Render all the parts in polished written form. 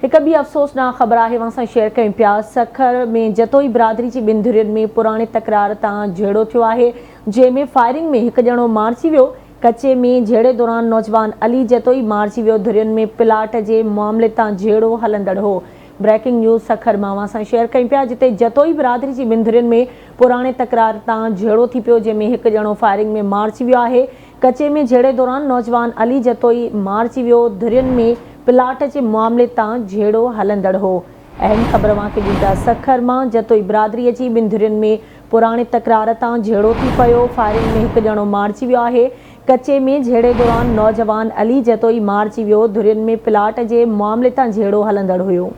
هڪ ٻي افسوسناڪ خبر آهي اوهان سان شيئر ڪيون پيا سکر ۾ جتوئي برادري جي ٻن ڌرين ۾ پراڻي تڪرار تان جهيڙو ٿيو آهي جنهن ۾ فائرنگ ۾ هڪ ڄڻو مارجي ويو ڪچي ۾ جهيڙي دوران نوجوان علي جتوئي مارجي ويو ڌرين ۾ پلاٽ جي معاملي تان جهيڙو هلندڙ هو بريڪنگ نيوز سکر مان اوهان سان شيئر ڪيون پيا جتي جتوئي برادري جي ٻن ڌرين ۾ پراڻي تڪرار تان جهيڙو ٿي پيو جنهن ۾ هڪ ڄڻو فائرنگ ۾ مارجي ويو آهي ڪچي ۾ جهيڙي دوران نوجوان علي جتوئي مارجي ويو، ڌرين ۾ پلاٽ جي معاملي تان جهيڙو هلندڙ هو. اهم خبر اوهان کي ڏيون پيا سکر مان جتوئي برادري جي ٻن ڌرين ۾ پراڻي تڪرار تان جهيڙو ٿي پيو، فائرنگ ۾ هڪ ڄڻو مارجي ويو آهي، ڪچي ۾ جهيڙي دوران نوجوان علي جتوئي مارجي ويو، ڌرين ۾ پلاٽ جي معاملي تان جهيڙو هلندڙ هيو.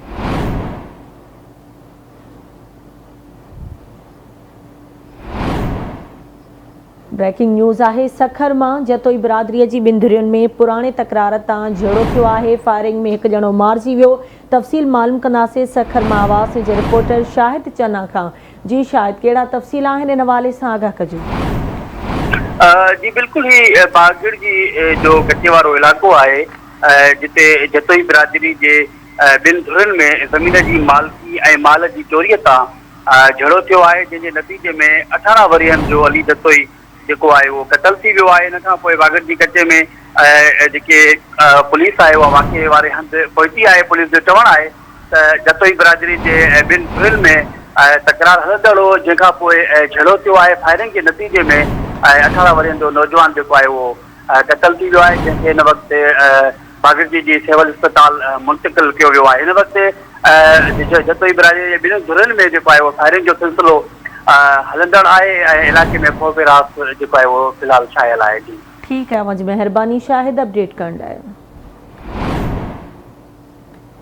بريڪنگ نيوز آهي سکر مان جتوئي برادري جي ٻن ڌرين ۾ پراڻي تڪرار تان جهيڙو ٿيو آهي فائرنگ ۾ هڪ ڄڻو مارجي ويو تفصيل معلوم ڪنداسين سکر مان آواز جي رپورٽر شاهد چنا کان جي شاهد ڪهڙا تفصيل آهن ان حوالي سان آگاهه ڪجو. جي بلڪل هي باگڙ جي جو ڪچي وارو علائقو آهي جتي جتوئي برادري جي ٻن ڌرين ۾ زمين جي مالڪي ۽ مال جي چوري تان جهيڙو ٿيو آهي جنهن جي نتيجي ۾ 18 ورهين جو علي جتوئي جيڪو آهي اهو قتل ٿي ويو آهي ان کان پوء واڳڙ جي ڪچي ۾ جيڪي پوليس آهي اها واقعي واري هنڌ پهتي آهي پوليس جو چوڻ آهي ته جتوئي برادري جي ٻن ڌرين ۾ تڪرار هلندڙ هو جنهن کان پوء جهيڙو ٿيو آهي فائرنگ جي نتيجي ۾ 18 ورهين جو نوجوان جيڪو آهي اهو قتل ٿي ويو آهي جنهن کي هن وقت باگڙجي جي سول اسپتال منتقل ڪيو ويو آهي هن وقت جتوئي برادري جي ٻنهي ڌرين ۾ جيڪو آهي اهو فائرنگ جو سلسلو هلندڙ آهي ۽ علائقي ۾ خوف هراس جيڪو آهي اهو في الحال ڇانيل آهي جي. ٺيڪ آهي اوهان جي مهرباني شاهد اپڊيٽ ڪرڻ لاء.